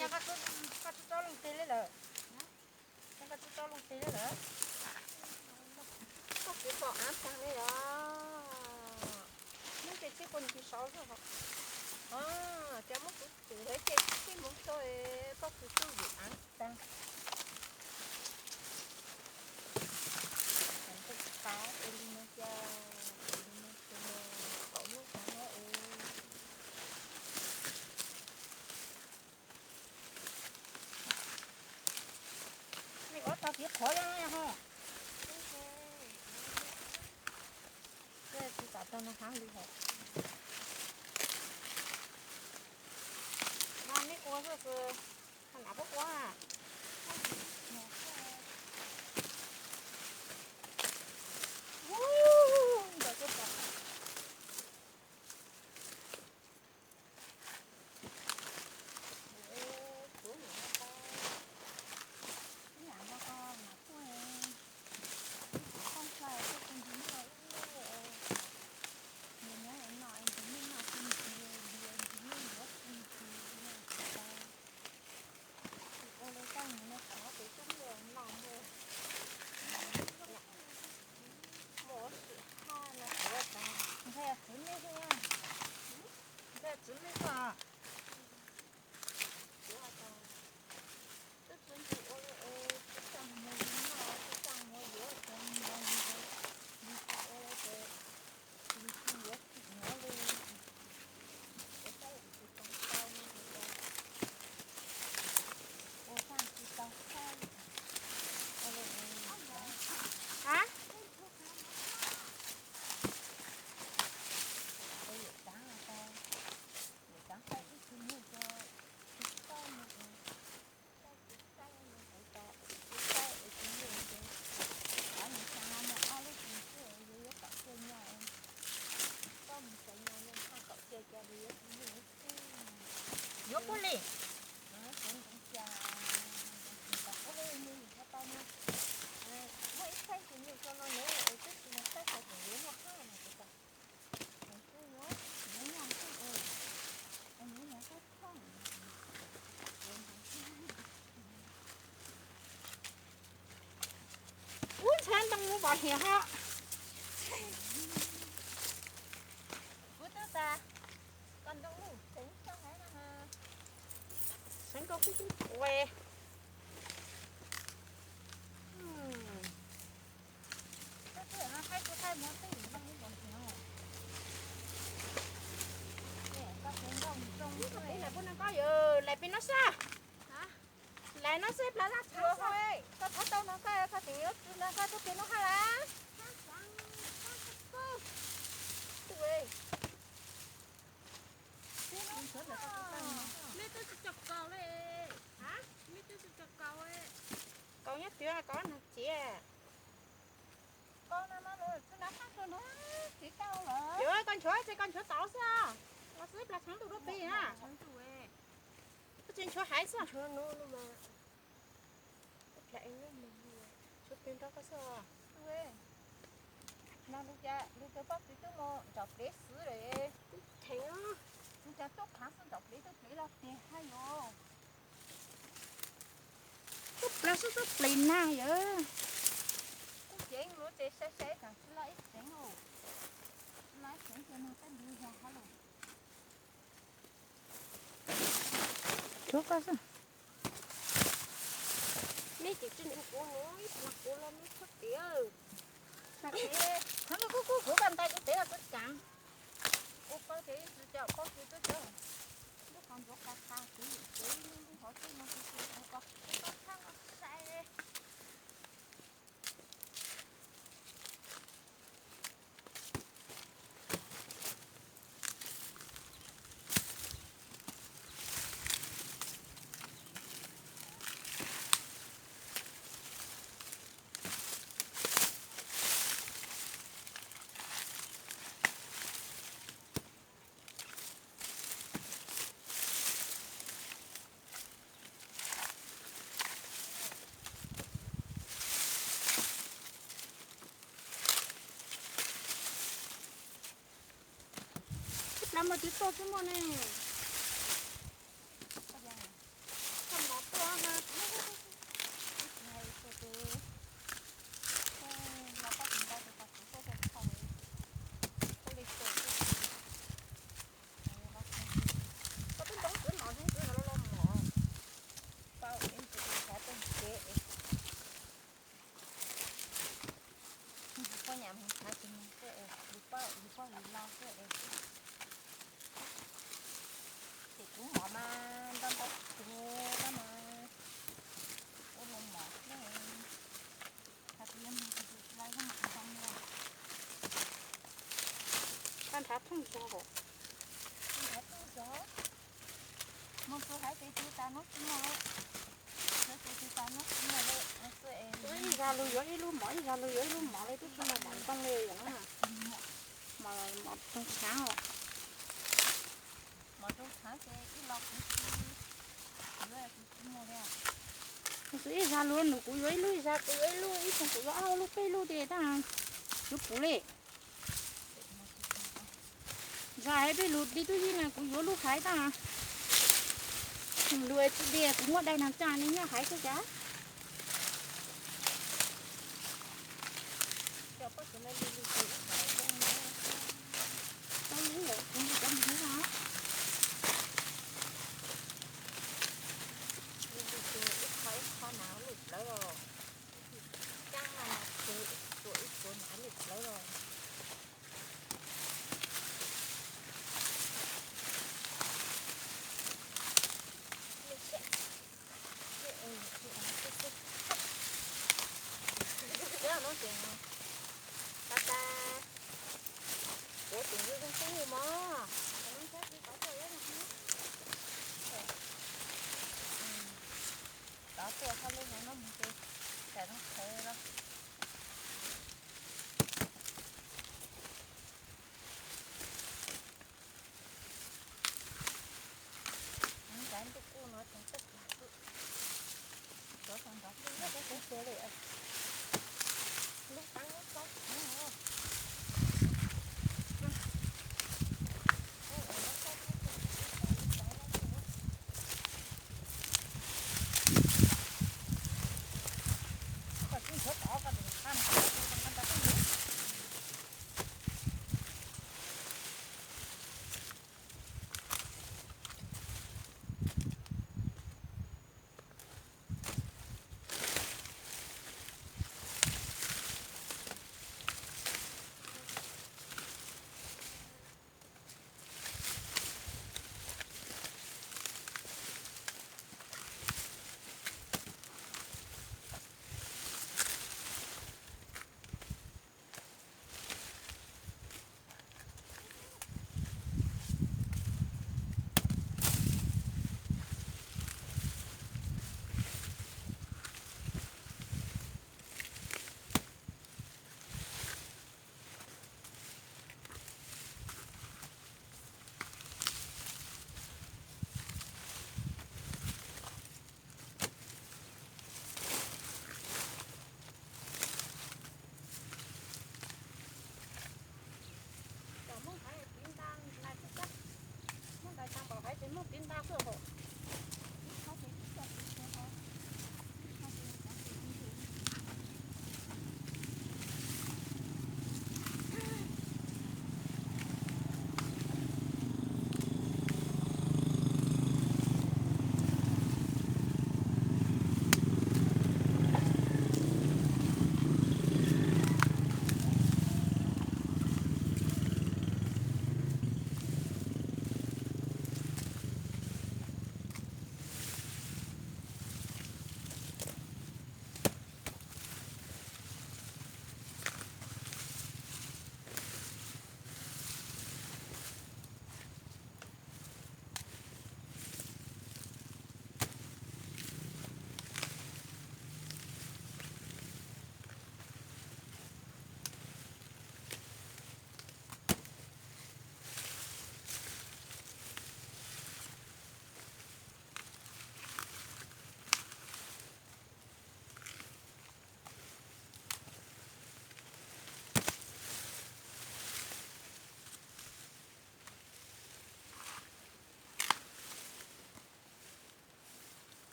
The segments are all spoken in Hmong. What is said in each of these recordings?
Koj tsis tau loo tes li lawm. Koj tsis tau loo tes li lawm. Koj tsis tau av tag li os. Muab tes txhib puag ncig saud xwb os. Cov muab kuv tus hais ces txhib mus txog koj tus tub yus av tag. Tau li no cia, li no cia, kaum lub tag no es. Nej ua tau kev qhov li ho. Tsis kam tau no hab li hos. No nej ua xwb, ho nam puab ua. Nthe txwv nej xwb, nthe txwv nej xwb. Twb tsis ua li es twb tsis mus li no, twb tsis mus yuav cov no li, li tsis ua li ces, li tsis yuav tsis hnov li. Ua tau tsis tau tau li, ua tau tsis tau tau. Ha? Ua yam tau, yam tau tau ib tug nyuj rau, tsis tau mus, tau tsis tau mus kuv tau, tsis tau es tus nyuj ces, qhov nws xyaa no ob lub tug xwb yuav yuav kom kiag nyo. Koj mus txais nyo nws txhaj kom kiag cas li yuav tus nyuj xwb. Yuav puag li. Kuv ntxeev cas, kom puag li nyuj yus tau tau nyo. Muaj ib txheej tus nyuj rau no nws es twb tsis nco txog tseem yuav nyo hab no kuv tau. Ub, ntxhab ntoo mus pom hiam ho. Kuv twb tas, koj ntoo lug tseev tau haiv no. Seev koj kuj kuj ua. Lais peb no xwb, lais no xwb plas laj tshaav xwb. Koj thab tau no koj, koj tseem yuav tsw no koj tuaj pem no hab lawm. Nej twb tsis tau kaus li. Nej twb tsis tau kaus. Kaus nyob twg, kaus nag tsiav. Kaus no mas tsw na faj rua na, tsis tau lawm. Yuav koj nchuav ces koj nchuav tau xwb, los xwb plas tshaav ntuj dua pem na. Koj tsis nchuav haiv xwb. Nchuav pem nrog koj xwb. No lub, lub twb poj txwv twb mus nraum plev xwb lawm. Kheev, tus cas tuaj qhaav xwb nraum plev twb plev los tiag hab yus. Tuaj plev xwb tuaj plev nag yawm. Kuj ceev lub ces sai sai tsam tsis loj ib tseev, tsis loj ib tseev ces nag taj nrho yog hab lawm. Tshuav koj xwb. Nej ces tsis nug kuv no, ib plag kuv los nug txhob tiav. Txhob tiav, kuv koj ntais kuv tiav los kuv kaav. Ua paug ces ib txwm coj paug ces twb coj. Lub qhov ntxuav qas qas kuv yim kuv lub hauv txij no kuv tsis ua ko, kuv txhob txhab no sai. Ib plag mas twb tuaj xwb muaj ne. Mus thav tsis mus xwb es yus poj yus poj yus lo xwb es. Ces kuv mov mas ntau ntau tug tab mas ua los mov xwb. Thav tsis yog mus tsis tsis tsis laib ntau ntau. Koj nrhav thooj zog os. Nrhav thooj zog. Mus txog haiv ces tsis tas hnub tsis muaj li. Mus txog ces tsis tas hnub tsis muaj li. Mus txog es ib zag lug yuav ib lub mov, ib zag lug yuav ib lub mov li, twb tsis muaj mov ntoo li os. Mov, mov rooj tshaav os. Mov rooj tshaav ces ib los kuv tsis, kuv tsis muaj li. Mus txog ib zag lug nws kuv yuav ib lub, ib zag kuv yuav ib lub, ib xyoo kuv yuav ob lub peb lub ces tab yuav puv li. Zag hais peb lug di tub yib na kuv yuav lub haiv tab. Lug tsis di kuv muab dai nag caj li nyob haiv xwb cas. Tau li lawm, kuv li cov mus na. Li li tus ib qho ib qho na lwm plawv los, caj mas tus ib tuam ib tuam na lwm plawv los. Thiab no ces tas tas, kuv tus zoo zoo xwb mog. Tov tuaj hauj lwm no mus ces tam zoo khawv los. Nrad ntuj kuj no tseem tawg kag xwb. Cov tau nrad kuj nyob teb teb xwb li. Lub teeb lub plaub tsis muaj. Koj tsis nrhiav tau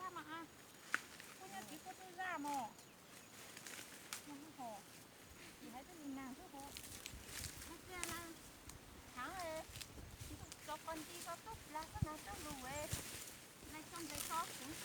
Mas, kuv nyob tsis kuv twb zaj mos, hais tub li nag xwb hos, hais tias na, thav, tub tso qos nti tso tub plag xwb na tub lus, na tso ntes tso kuv